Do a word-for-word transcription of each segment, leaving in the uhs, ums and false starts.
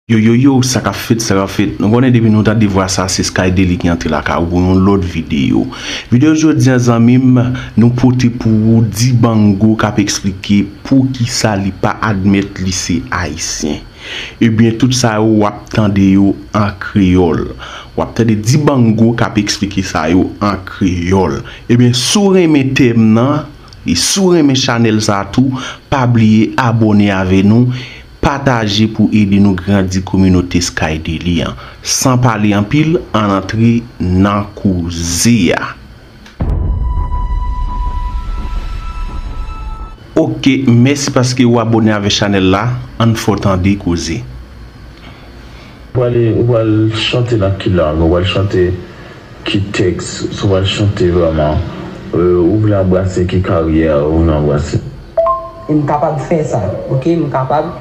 Yo, yo, yo, sa k ap fèt, sa k ap fèt. Nou konnen depi nou tande vwa sa, se Sky Daily ki antre lakay ou pou yon lòt videyo. Videyo jodi a, zanmi m, nou pote pou ou Dibango k ap eksplike poukisa li pa admèt li se Ayisyen. Ebyen, tout sa yo w ap tande yo an kreyòl. W ap tande Dibango k ap eksplike sa yo an kreyòl. Ebyen, si w renmen tèm nan, e si w renmen chanèl sa tou, pa bliye abòne avè nou, pataje pou ede nou grandi kominote Sky Daily an. San pale anpil, ann antre nan koze a. Ok, mèsi paske ou abòne avè chanèl la, ann fè w tande koze. Ou pral, ou pral chante nan ki lang? Ou pral chante ki tèks? Si w pral chante vrèman, euh, ou vle anbrase ki karyè ou vle anbrase? E m kapab fè sa, ok? M kapab,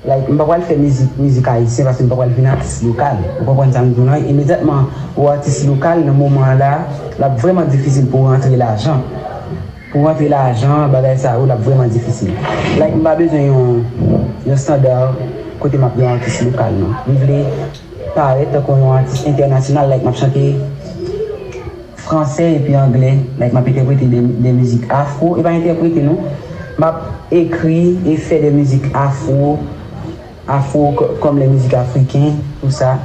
like, m pa pral fè mizik, mizik ayisyen paske m pa pral vin atis lokal. Ou konprann sa m di w lan? Imedyatman ou atis lokal, nan moman an la, l ap vrèman difisil pou w rantre lajan. Pou rantre lajan, bagay sa yo, l ap vrèman difisil. Like, m pa bezwen yon, yon estanda kote m ap yon atis lokal, non. M vle parèt tankou yon atis entènasyonal, like, m ap chante fransè epi anglè, like, m ap entèprete de, de mizik afro, e pa entèprete, non. M ap ekri e fè de mizik afro, afro, comme les musiques africaines, tout ça.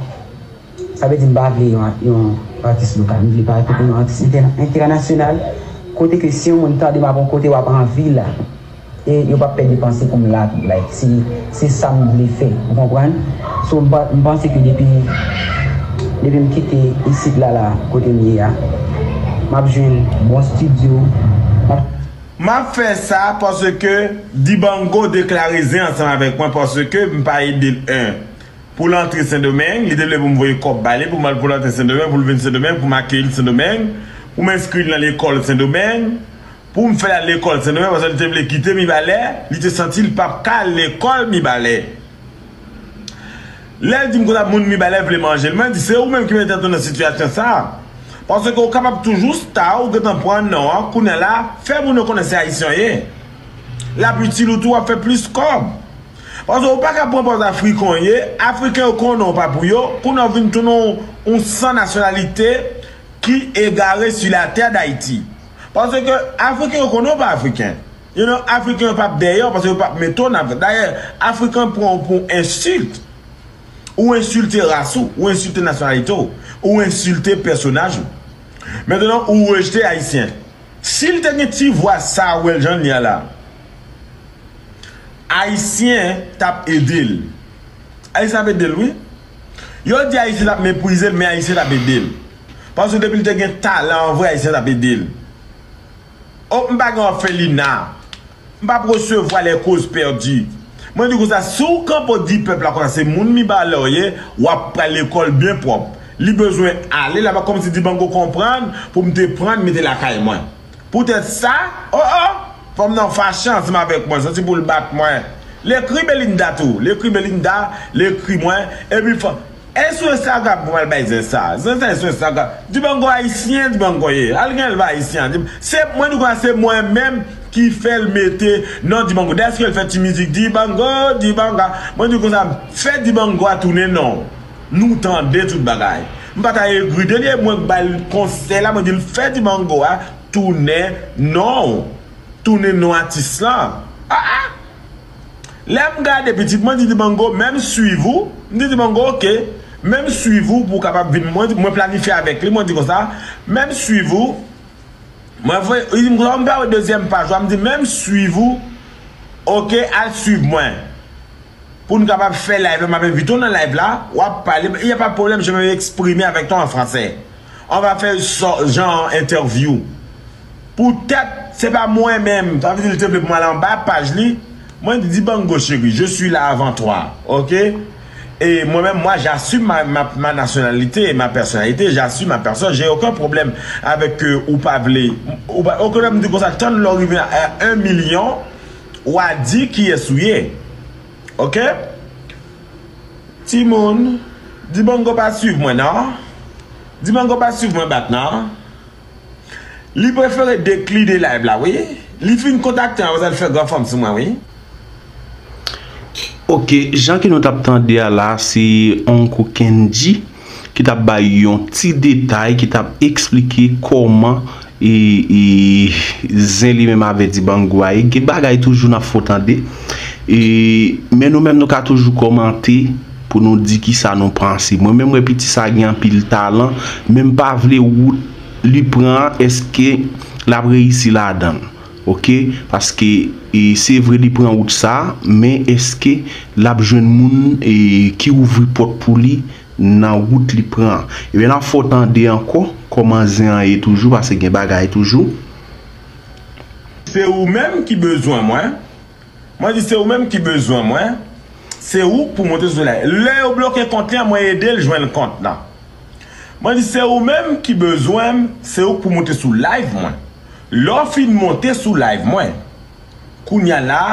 Sa vle di m pa vle yon, yon atis lokal, m vle parèt tankou yon atis entèna-, entènasyonal, kote ke si yon moun tande m ap yon kote, w ap anvi la. E yo p ap pèdi panse pou m la tou, like, se, se sa m vle fè, ou konprann? So, m pa, m panse ke depi, depi m kite isit la, la, kote m ye a, m ap jwenn bon estidyo, m ap. M ap fè sa paske Dibango deklare zen ansanm avèk mwen paske m pa ede l en. Pou l antre Sendomeng, li te vle pou m voye kòb ba li, pou m al pou l antre Sendomeng, pou l vin Sendomeng, pou m akeyi l Sendomeng, pou m enskri l nan lekòl Sendomeng, pou m fè l al lekòl Sendomeng, paske li te vle kite Mibalè, li te santi l p ap ka al lekòl Mibalè. Lè l di m konsa moun Mibalè vle manje l, mwen di se ou menm ki mete tèt ou nan sitiyasyon sa. Paske ou kapab toujou sta, ou gentan pran non an, kounye a la, fè moun yo konnen se ayisyen w ye. L ap itil ou tou, w ap fè plis kòb. Paske ou pa ka pran pòz afriken w ye, afriken yo konnen w pa pou yo, kounye a w vin tounen yon, yon san nasyonalite ki egare sur la terre d'Haïti. Paske afriken yo konnen w pa afriken. You know, afriken yo p ap dèyè w, paske yo p ap mete w nan. Dayè, afriken pran w pou ensilt. Ou ensilte ras ou, ou ensilte nasyonalite w, ou ensilte pèsonaj ou. Mentnan, ou rejte ayisyen. Si l te gen ti vwa sa a, ou wè l jan l ye a la, ayisyen t ap ede l. Ayisyen t ap ede l, wi. Yo di ayisyen t ap meprize l, men ayisyen t ap ede l. Paske depi l te gen talan an vre, ayisyen t ap ede l. Oh, m pa gen òfelina. M p ap resevwa les causes perdues. Mwen di konsa, si w kanpe w di pèp la konsa se moun Mibalè w ye, w ap pral lekòl byen pwòp. Li bezwen ale, l ap kòmsi Dibango konprann pou m te pran l mete lakay mwen. Poutèt sa, oh oh, fanm nan fache ansanm avèk mwen, santi pou l bat mwen. L ekri Belinda tou, l ekri Belinda, l ekri mwen, epi fanm. E sou Instagram pou m al bay zen sa. Zen sa e sou Instagram. Dibango ayisyen, Dibango ye. Al gen l pa ayisyen. Di, se, mwen di konsa se mwen menm ki fè l mete non Dibango. Dèske l fè ti mizik Dibango, Dibanga. Mwen di konsa, fè Dibango a tounen non w. Nou tande tout bagay. M pa ta egri de li, e mwen k ba l konsèy la, mwen di l fè Dibango a tounen non w. Tounen non atis lan. Ah ah! Lè m gade pitit mwen, di Dibango, men m swiv ou. M di Dibango, oke, men m swiv ou pou w kapab vin. Mwen, mwen planifye avèk li, mwen di konsa, men m swiv ou. Mwen voye, li di m konsa, m pa wè dezyèm paj la, m di, men m swiv ou, oke, al swiv mwen. Pou n kapab fè live la, m ap envite w nan live la, w ap pale, y a pas de problème, je vais m'exprimer avec toi en français. On va faire so, jan entèvyou. Poutèt se pa mwen menm, sa vle di li te vle pou m al anba paj li. Mwen di, Dibango chéri, je suis là avant toi, ok? E mwen menm, moi, j'assume ma, ma, ma nationalité et ma personnalité, j'assume ma personne, j'ai aucun problème avec, euh, ou pa vle, ou pa, ok, lè m di konsa, tann lè w rive a un million, w a di kiyès ou ye. Ok? Timoun, Dibango pa swiv mwen non. Dibango pa swiv mwen back non. Li prefere dekline live la, wi. Li fin kontakte m, apre sa l fè gran fanm sou mwen, wi. Ok, jan ke nou t ap tande a la, se Uncle Kendji ki t ap bay yon ti detay, ki t ap eksplike kòman e, e, zen li menm avè Dibango a ye. Gen bagay toujou n ap fè w tande. E, men nou menm nou ka toujou kòmante pou nou di kisa nou panse. Mwen menm wè piti sa gen anpil talan, men m pa vle wout li pran an, èske l ap reyisi ladan l? Ok, paske e, se vre li pran wout sa, men èske l ap jwenn moun e, ki ouvri pòt pou li nan wout li pran an? Ebyen, n ap fè w tande ankò kòman zen an ye toujou, paske gen bagay toujou. Se ou menm ki bezwen mwen. Mwen di se ou menm ki bezwen mwen. Se ou k pou monte sou live. Lè yo bloke kont li an, mwen ede l jwenn kont lan. Mwen di se ou menm ki bezwen m, se ou k pou monte sou live mwen. Lè w fin monte sou live mwen, kounya la,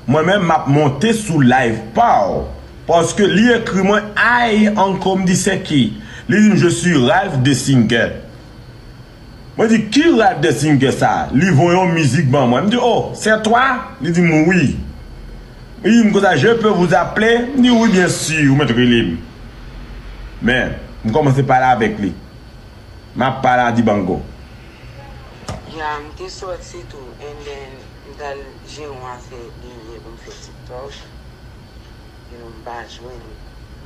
mwen menm m ap monte sou live pa w. Paske li ekri mwen, "Hi, Uncle," m di, "C'est qui?" Li di m, "Je suis Ralph Desinger." Mwen di, "Ki Ralph Desinger sa?" Li voye yon mizik ban mwen. M di, "Oh, c'est toi?" Li di m, "Oui." Li di m konsa, "Je peux vous appeler?" M di, "Oui, bien sûr, ou mèt rele m." Men, m kòmanse pale avèk li. M ap pale a Dibango. Ya, m te sòti tou, and then m t al jere yon afè limyè pou m fè TikTok. You know, m pa jwenn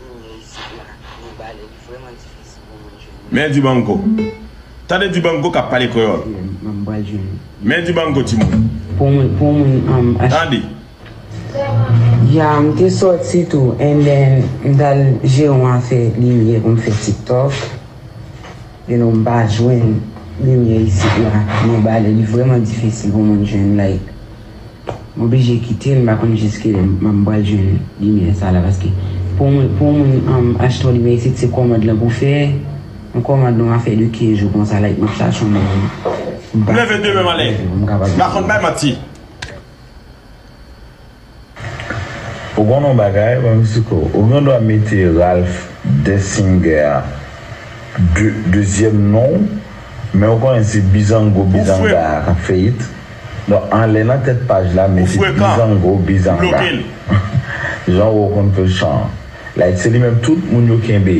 limyè isit la. Nan Bale, li vrèman difisil pou moun jwenn limyè. Men Dibango. Tande Dibango k ap pale kreyòl. M pral jwenn. Men Dibango, timoun. Pou moun, pou moun, um, ach- Tande. Ya, m te sòti tou, and then m t al jere yon afè limyè pou m fè TikTok. You know, m pa jwenn limyè isit la. Nan Bale, li vrèman difisil pou moun jwenn, like, m oblije kite l, m pa konn jiskilè m, m pral jwenn limyè sa la, paske pou moun, pou moun, um, achte yon limyè isit, se kòmand lan pou fè, yon kòmand nan afè de kenz jou konsa, like, m ap chache yon moun. M leve demen m ale. M pa konn bay manti. Ou konn yon bagay, ban m eksplike w. Ou gen dwa mete Ralph Desinger a de, dezyèm non w, men ou konnen se Bizango, Bizanga a k ap fè it. Donk, anlè nan tèt paj la, mete Bizango, Bizanga. Jan w konn fè chan. Like, se li menm tout moun yo kenbe.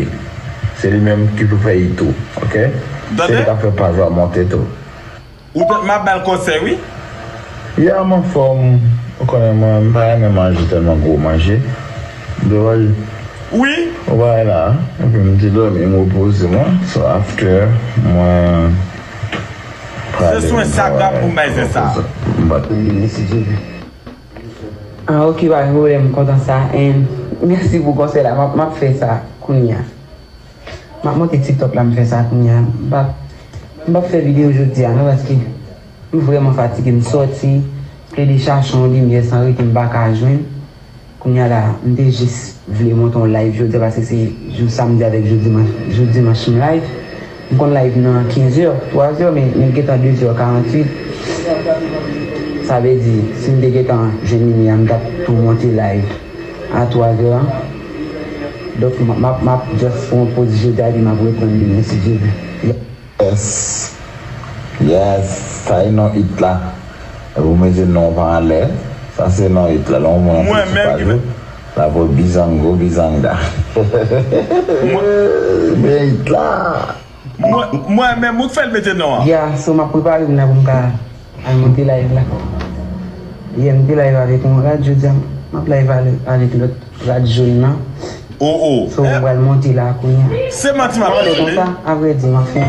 Se li menm ki pou fè it tou, ok? Se li k ap fè paj la monte tou. Ou t-, m ap ba l konsèy, wi. Ya, m anfòm. Ou konnen mwen, m pa renmen manje tèlman gwo manje. M te manje. Wi. Ou pa wè la, epi m te dòmi, m repoze mwen. So, after, mwen prale. Se swen sagra pou m bay zen sa. M pa t. Ah, ok, pa gen pwoblèm, m kontan sa. And mèsi pou konsèy la. M ap, m ap fè sa kounye a. M ap monte TikTok la, m fè sa kounye a. M p ap, m p ap fè videyo jodi a non, paske m vrèman fatige. M sòti, plede chache yon limyè san rete, m pa ka jwenn. Kounye a la, m te jis vle monte yon live jodi a, paske se jou samdi avèk jou dimanch, jou dimanch m live. M konn live nan kenz è, twa zè, men, men gentan de zè karanntuit. Sa vle di, si m te gentan jwenn limyè a, m t ap tou monte live a twa zè an. Donk, m, m ap, m ap just pran yon poz jodi a, epi m ap reprann demen, si Dye vle. Yes. Yes. Sa e non it la. Epi w mete non pa anlè. Sa se non it la. Lè yon moun antre sou paj ou, l ap voye Bizango, Bizanga. Men it la. Mwen, mwen menm, ou k fè l mete non an. Ya, so m ap prepare m la pou m ka al monte live la. Yè, m te live avèk yon rad, jodi a, m ap live ale-, avèk lòt rad jòn nan. Oh, oh. So, m pral monte la kounye a. Se manti m ap tande. Konsa, apre di, m ap fin,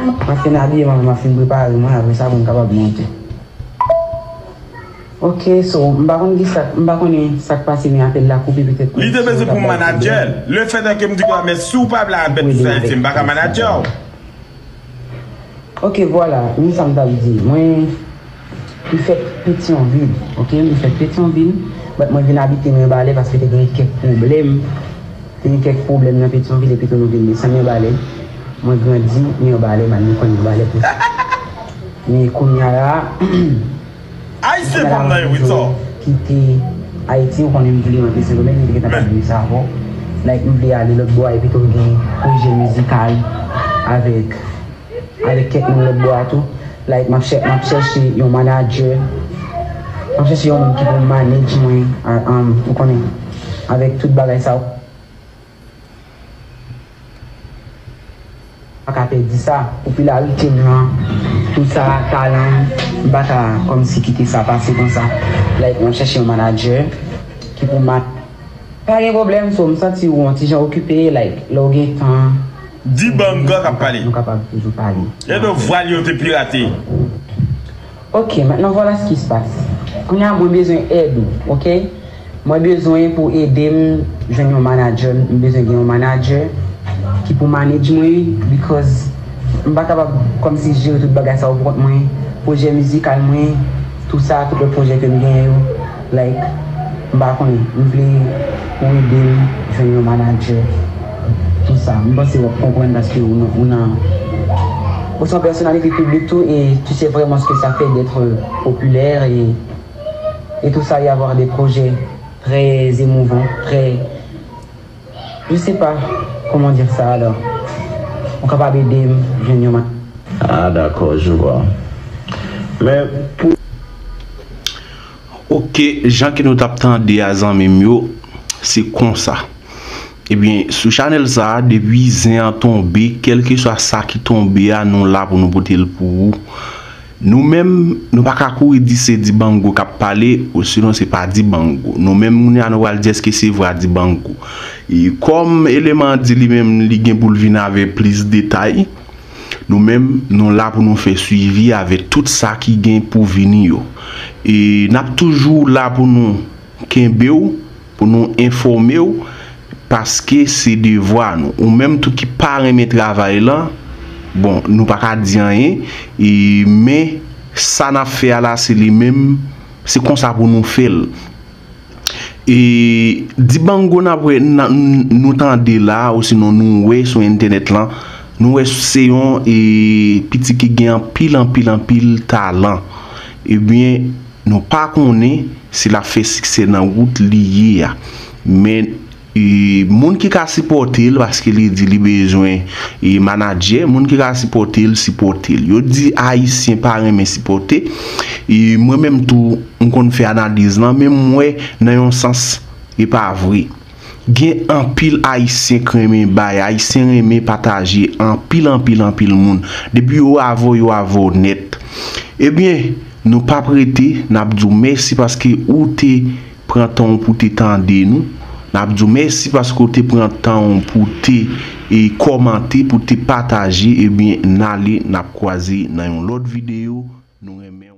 m ap fin abiye mwen, m ap fin prepare mwen, apre sa, pou m kapab monte. Ok, so, m pa konn kisa, m pa konnen sa k pase, men apèl la koupe petèt. Li te bezwen pou manadjè l. Lefètèke m di konsa, men si w pa vle al bèt ti sa isi, m pa ka manadjè w. Ok, vwala, men sa m t ap di. Mwen, m fèt Petyonvil, ok? M fèt Petyonvil, but mwen vin abite Mibalè paske te gen kèk pwoblèm. Te gen kèk pwoblèm nan Petyonvil, epi tou nou vin desann Mibalè. Mwen grandi Mibalè, man, mwen konn Mibalè pou sa. Men kounye a la, Ayisyen pa m nan yo, wi, sa. Kite Ayiti, ou konnen m vle rantre Sendomeng, m te gentan pale de sa avè w. Like, m vle ale lòt bò a, epi tou m gen pwojè mizikal avèk, avèk kèk moun lòt bò a tou. Like, m ap chè-, m ap chèche yon manadjè. M ap chèche yon moun ki pou manage mwen, a, um, ou konnen. Avèk tout bagay sa yo. Pa ka pèdi sa. Popilarite m lan, tout sa, talan m, m pa ka kòmsi kite sa pase konsa. Like, mwen chèche yon manager ki pou mat. Pa gen pwoblèm, so m santi w yon ti jan okipe, like, lè w gen tan. Dibanga k ap pale. Nou kapab toujou pale. Edo vwa li yo te pirate. Ok, maintenant voilà ce qui se passe. Kounye a mwen bezwen èd ou, ok? Mwen bezwen pou ede m jwenn yon manager, m bezwen gen yon manager ki pou manage mwen, because m pa kapab kòmsi jere tout bagay sa yo pou kont mwen, pwojè mizikal mwen, tout sa, tout lòt pwojè ke m genyen yo, like, m pa konnen, m vle ou ede m jwenn yon manager, tout sa. M panse w ap konprann paske ou nan, ou nan, ou se yon pèsonalite piblik tou, et tu sais vraiment ce que ça fait d'être populaire et, et tout ça, et avoir des projets très émouvants, très, je sais pas comment dire ça, alors, ou kapab ede m jwenn yon man. Ah, d'accord, je vois. Men pou Ok, jan ke nou t ap tande a, zanmi m yo, se konsa. Ebyen, sou chanèl sa a, depi zen an tonbe, kèlkeswa sa ki tonbe a, nou la pou nou pote l pou ou. Nou menm, nou pa ka kouri di se Dibango k ap pale, osinon se pa Dibango. Nou menm, kounye a, nou pral di èske se vre a Dibango. E kòm eleman an di li menm, li gen pou l vin avèk plis detay, nou menm, nou la pou nou fè swivi avèk tout sa ki gen pou vini yo. E n ap toujou la pou nou kenbe w, pou nou enfòme w, paske se devwa nou. Ou menm tou ki pa renmen travay lan, bon, nou pa ka di anyen, e, men sa n ap fè a la, se li menm, se konsa pou nou fè l. E Dibango n ap wè, n, nou tande la, osinon nou wè sou entènèt lan, nou wè se yon e, pitit ki gen anpil, anpil, anpil talan. Ebyen, nou pa konnen si l ap fè siksè nan wout li ye a. Men, e, moun ki ka sipòte l, paske li di li bezwen e, manadjè, moun ki ka sipòte l, sipòte l. Yo di Ayisyen pa renmen sipòte. E mwen menm tou, m konn fè analiz lan, men m wè nan yon sans, e pa vre. Gen anpil Ayisyen k renmen bay, Ayisyen renmen pataje, anpil, anpil, anpil moun. Depi yo avè w, yo avè w nèt. Ebyen, nou p ap rete, n ap di w mèsi paske ou te pran tan w pou te tande nou. N ap di w mèsi paske w te pran tan w pou te e, kòmante, pou te pataje. Ebyen, n ale, n ap kwaze nan yon lòt videyo. Nou renmen w.